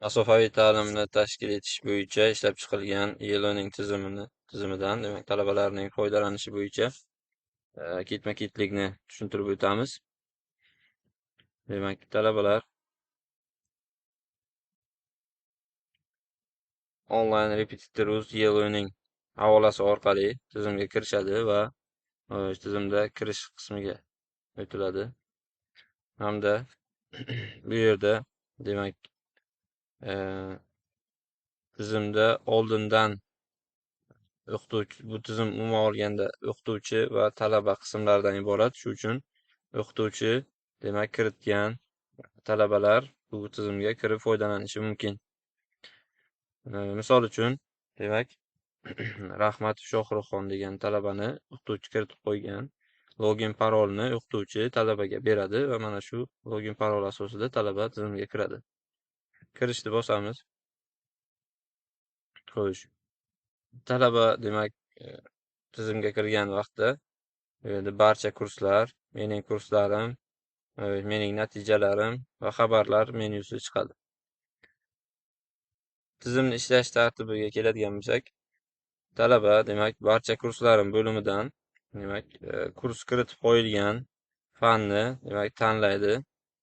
Masofaviy ta'limni tashkil etish bo'yicha ishlab chiqilgan e-learning tizimidan, demak, talabalarning foydalanishi bo'yicha ketma-ketlikni tushuntirib o'tamiz. Demak, talabalar onlayn repetitor.uz e-learning havolasi orqali tizimga kirishadi va tizimda kirish qismiga o'tiladi. Hamda bu yerda, demak, tizimda oldindan o'qituvchi, bu tizim umuman olganda o'qituvchi va talaba qismlaridan iborat. Shu uchun o'qituvchi, demak, kiritgan talabalar bu tizimga kirib foydalanishi mumkin. Misol uchun, demak, Rahmat Shohruxxon degan talabani o'qituvchi kiritib qo'ygan. Login parolni o'qituvchi talabaga beradi va mana shu login parol asosida talaba tizimga kiradi. Kirishni bosamiz. Xo'sh. Talaba, demak, tizimga kirgan vaqtda bu yerda barcha kurslar, mening kurslarim, mening natijalarim va xabarlar menyusi chiqadi. Tizimni ishlash tartibiga keladigan bo'lsak, talaba, demak, barcha kurslarim bo'limidan, demak, kurs kiritib qo'yilgan fanni, demak, tanlaydi.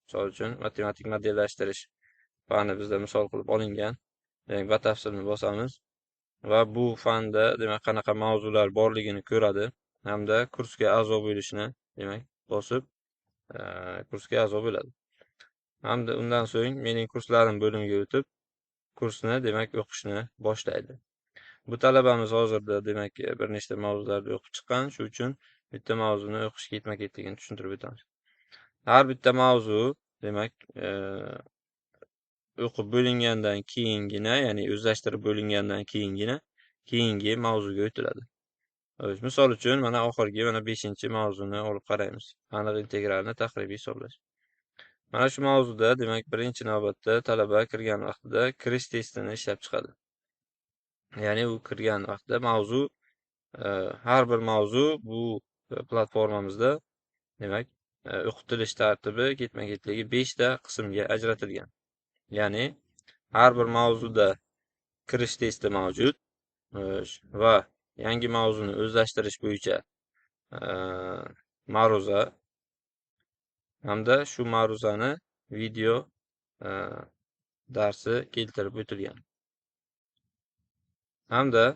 Misol uchun, matematik modellashtirish fani bizda misol qilib olingan. Demak, batafsilni bosamiz va bu fanda, demak, qanaqa mavzular borligini ko'radi hamda kursga a'zo bo'lishni, demak, bosib, kursga a'zo bo'ladi. Hamda undan so'ng mening kurslarim bo'limiga o'tib, kursni, demak, o'qishni boshlaydi. Bu talabamiz hozirda, demak, bir nechta mavzularni o'qib chiqqan, shu uchun bitta mavzuni o'qish ketma-ketligini tushuntirib o'tamiz. Har bitta mavzu, demak, o'qib bo'lingandan keyingina, ya'ni o'zlashtirib bo'lingandan keyingina keyingi mavzuga o'tiladi. Xo'sh, misol uchun, mana oxirgi, mana 5-mavzuni olib qaraymiz. Aniq integralni taqribiy hisoblash. Mana shu mavzuda, demak, birinchi navbatda talaba kirgan vaqtida kirish testini ishlab chiqadi. Ya'ni u kirgan vaqtda mavzu, har bir mavzu bu platformamizda, demak, o'qitilish tartibi ketma-ketligi 5 ta qismga ajratilgan. Ya'ni har bir mavzuda kirish testi mavjud va yangi mavzuni o'zlashtirish bo'yicha ma'ruza hamda shu ma'ruzani video darsi keltirib o'tilgan. Hamda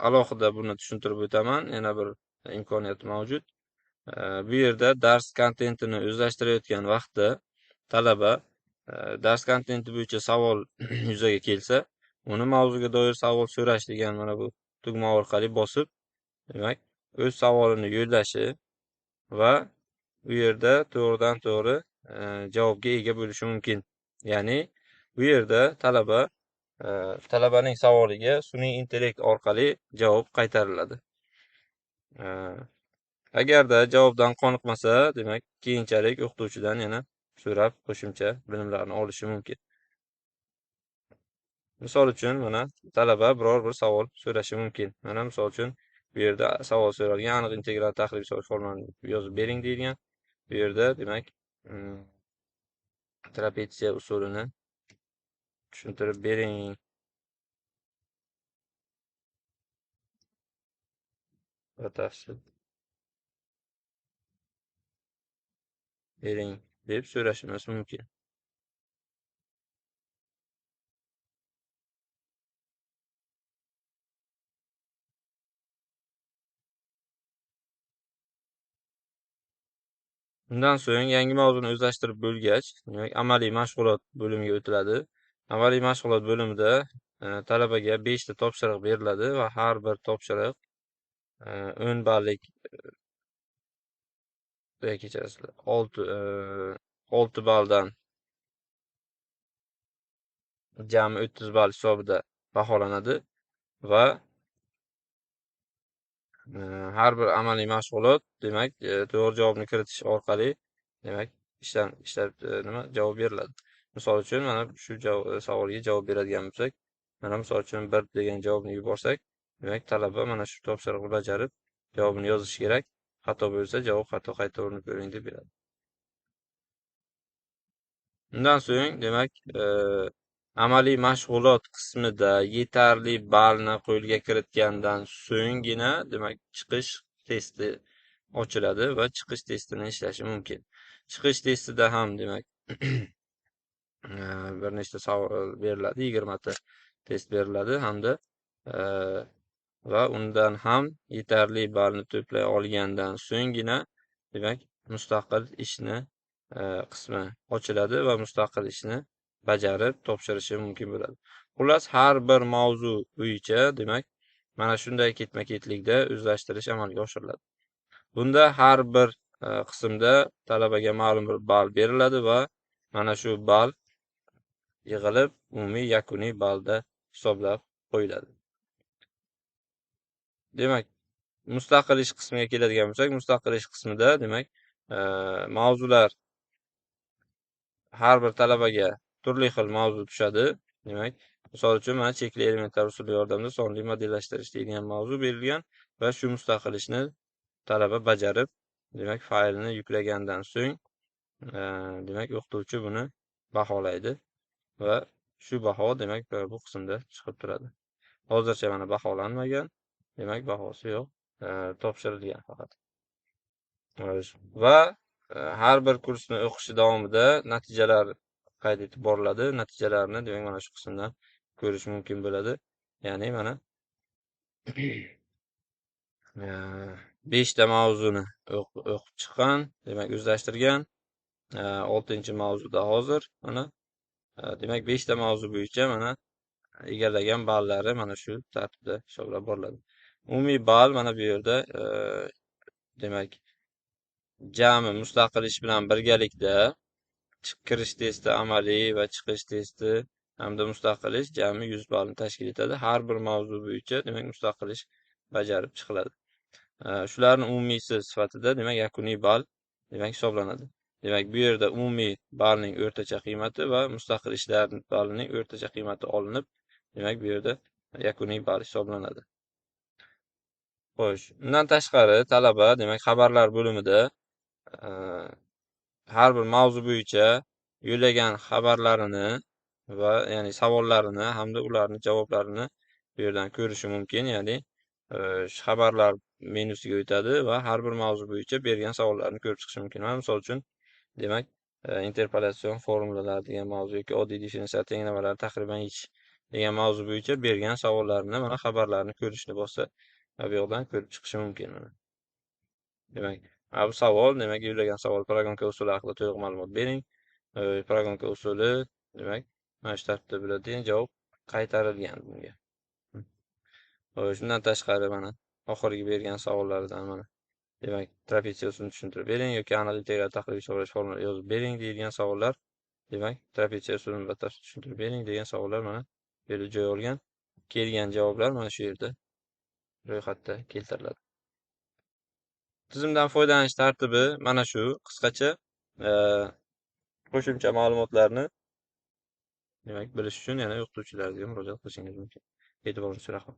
alohida buni tushuntirib o'taman, yana bir imkoniyat mavjud. Bu yerda dars kontentini o'zlashtirayotgan vaqtda talaba dars kontenti bo'yicha savol yuzaga kelsa, uni mavzuga doir savol so'rash degan mana bu tugma orqali bosib, demak, o'z savolini yo'llashi va u yerda to'g'ridan-to'g'ri javobga ega bo'lishi mumkin. Ya'ni bu yerda talabaning savoliga sun'iy intellekt orqali javob qaytariladi. Agarda javobdan qoniqmasa, demak, keyinchalik o'qituvchidan yana so'rab qo'shimcha bilimlarni olishi mumkin. Misol uchun, mana talaba biror bir savol so'rashi mumkin. Mana misol uchun bu yerda savol so'ralgan, aniq integral tahlil hisob formulani yozib bering deyilgan. Bu yerda, demak, trapetsiya usulini tushuntirib bering. Batafsil bering deb so'rashimiz mumkin. Undan so'ng yangi mavzuni o'zlashtirib bo'lgach, demak, amaliy mashg'ulot bo'limiga o'tiladi. Amaliy mashg'ulot bo'limida talabaga 5 ta topshiriq beriladi va har bir topshiriq 10 ballik, kechirasizlar, 6 balldan jami 30 ball hisobida baholanadi va har bir amaliy mashg'ulot, demak, to'g'ri javobni kiritish orqali, demak, ishlab nima javob beriladi. Misol uchun, mana shu savolga javob beradigan bo'lsak, mana misol uchun 1 degan javobni yuborsak, demak, talaba mana shu topshiriqni bajarib, javobini yozishi kerak. Xato bo'lsa, javob xato, qayta urinib ko'ring deb beradi. Undan so'ng, demak, amaliy mashg'ulot qismida yetarli ballni qo'lga kiritgandan so'nggina, demak, chiqish testi ochiladi va chiqish testini ishlashi mumkin. Chiqish testida ham, demak, bir nechta savol beriladi, 20 ta test beriladi hamda va undan ham yetarli ballni to'play olgandan so'nggina, demak, mustaqil ishni qismi ochiladi va mustaqil ishni bajarib topshirishi mumkin bo'ladi. Xullas, har bir mavzu bo'yicha, demak, mana shunday ketma-ketlikda o'zlashtirish amalga oshiriladi. Bunda har bir qismda talabaga ma'lum bir ball beriladi va mana shu ball yig'ilib umumiy yakuniy ballda hisoblab qo'yiladi. Demak, mustaqil ish qismiga keladigan bo'lsak, mustaqil ish qismida, demak, mavzular har bir talabaga turli xil mavzu tushadi. Demak, misol uchun, mana chekli elementlar usuli yordamida sonli modellashtirish degan mavzu berilgan va shu mustaqil ishni talaba bajarib, demak, faylni yuklagandan so'ng, demak, o'qituvchi buni baholaydi va shu baho, demak, bu qismda chiqib turadi. Hozircha mana baholanmagan, demak, bahosi yo'q, topshirilgan faqat. Va har bir kursni o'qishi davomida natijalar qayd etib boriladi. Natijalarni, demak, mana shu qismdan ko'rish mumkin bo'ladi. Ya'ni mana 5 ta mavzuni o'qib chiqqan, demak, o'zlashtirgan. 6-mavzuda hozir mana, demak, 5 ta mavzu bo'yicha mana egallagan ballari mana shu tartibda hisoblab boriladi. Umumiy ball mana bu yerda, demak, jami mustaqil ish bilan birgalikda kirish testi, amaliy va chiqish testi hamda mustaqil ish jami 100 ballni tashkil etadi. Har bir mavzu bo'yicha, demak, mustaqil ish bajarib chiqiladi. Shularning umumiysi sifatida, demak, yakuniy ball, demak, hisoblanadi. Demak, bu yerda umumiy ballning o'rtacha qiymati va mustaqil ishlar ballining o'rtacha qiymati olinib, demak, bu yerda yakuniy ball hisoblanadi. Xo'sh, undan tashqari talaba, demak, xabarlar bo'limida har bir mavzu bo'yicha yo'llagan xabarlarini va ya'ni savollarini hamda ularning javoblarini bu yerdan ko'rishi mumkin. Ya'ni xabarlar menyusiga o'tadi va har bir mavzu bo'yicha bergan savollarni ko'rib chiqishi mumkin. Mana misol uchun, demak, interpolyatsion formulalar degan mavzu yoki oddiy differensial tenglamalar taqriban yechish degan mavzu bo'yicha bergan savollarni, mana xabarlarni ko'rishni bossa, bu yoqdan ko'rib chiqishi mumkin mana. Demak, bu savol, demak, yo'llagan savol progonka usuli haqida to'liq ma'lumot bering. Progonka usuli, demak, mana shu tartibda bo'ladi degan javob qaytarilgan bunga. Xo'sh, undan tashqari mana oxirgi bergan savollardan mana, demak, trapetsiya usulini tushuntirib bering yoki aniq integral tahlil hisoblash formulani yozib bering deyilgan savollar, demak, trapetsiya usulini batafsil tushuntirib bering degan savollar mana bu yerda joy olgan. Kelgan javoblar mana shu yerda ro'yxatda keltiriladi. Tizimdan foydalanish tartibi mana shu. Qisqacha qo'shimcha ma'lumotlarni, demak, bilish uchun yana o'qituvchilarga murojaat qilishingiz mumkin. E'tiboringiz uchun rahmat.